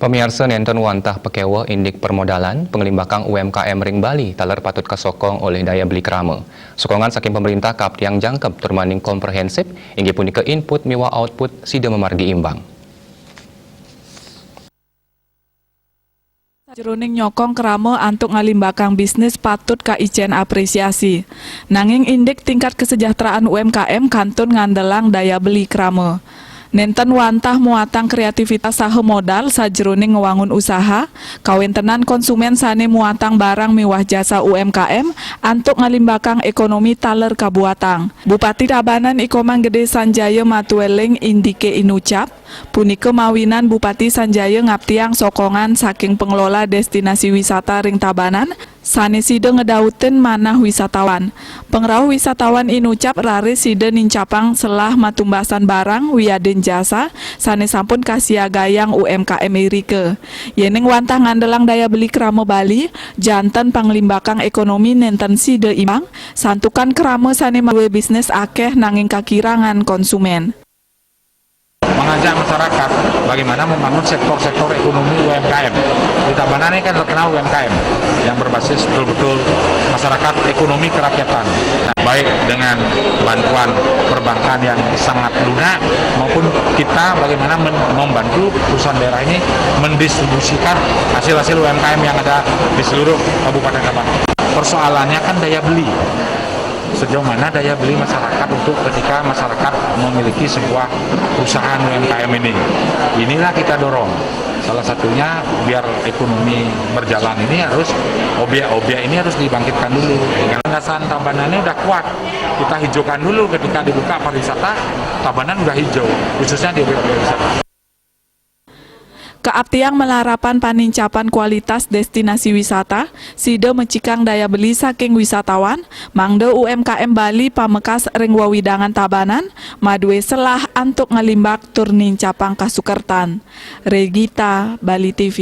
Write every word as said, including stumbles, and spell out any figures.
Pamiarsa, nénten wantah pakéweh indik permodalan, pangalimbakang U M K M ring Bali taler patut kasokong olih daya beli krama. Sokongan saking pemerintah kaaptiang jangkep tur maning komprehensip, inggih punika input miwah output sida mamargi imbang. Sajeroning nyokong krama antuk ngalimbakang bisnis patut kaicén apresiasi. Nanging indik tingkat kesejahteraan U M K M kantun ngandelang daya beli krama. Nénten wantah muatang kreativitas saha modal sajeroning ngwangun usaha, kawéntenan konsumén sané muatang barang miwah jasa U M K M antuk ngalimbakang ékonomi taler kabuatang. Bupati Tabanan I Komang Gedé Sanjaya Matueling indiké inucap, punika mawinan Bupati Sanjaya ngaptiang sokongan saking pengelola destinasi wisata ring Tabanan, sané sida ngedautin manah wisatawan. Pangrauh wisatawan inucap raris sida nincapang selah matumbasan barang wiadin jasa sané sampun kasiagayang U M K M irika. Yéning wantah ngandelang daya beli krama Bali, janten panglimbakang ékonomi nénten sida imbang, santukan krama sané madué bisnis akéh nanging kakirangan konsumén. Mengajak masyarakat bagaimana membangun sektor-sektor ekonomi U M K M. Di Tabanan ini kan terkenal U M K M yang berbasis betul-betul masyarakat, ekonomi kerakyatan. Nah, baik dengan bantuan perbankan yang sangat lunak maupun kita bagaimana men- membantu perusahaan daerah ini mendistribusikan hasil-hasil U M K M yang ada di seluruh Kabupaten Tabanan. Persoalannya kan daya beli. Sejauh mana daya beli masyarakat untuk ketika masyarakat memiliki sebuah perusahaan U M K M ini. Inilah kita dorong. Salah satunya biar ekonomi berjalan ini harus obyek-obyek ini harus dibangkitkan dulu. Dengan landasan Tabanan ini udah kuat, kita hijaukan dulu ketika dibuka pariwisata, Tabanan udah hijau, khususnya di obyek-obyek wisata. Kaaptiang malarapan panincapan kualitas destinasi wisata, sida mecikang daya beli saking wisatawan, mangda U M K M Bali pamekas ring wewidangan Tabanan, madué selah antuk ngalimbak tur nincapang kasukertan. Regita, Bali T V.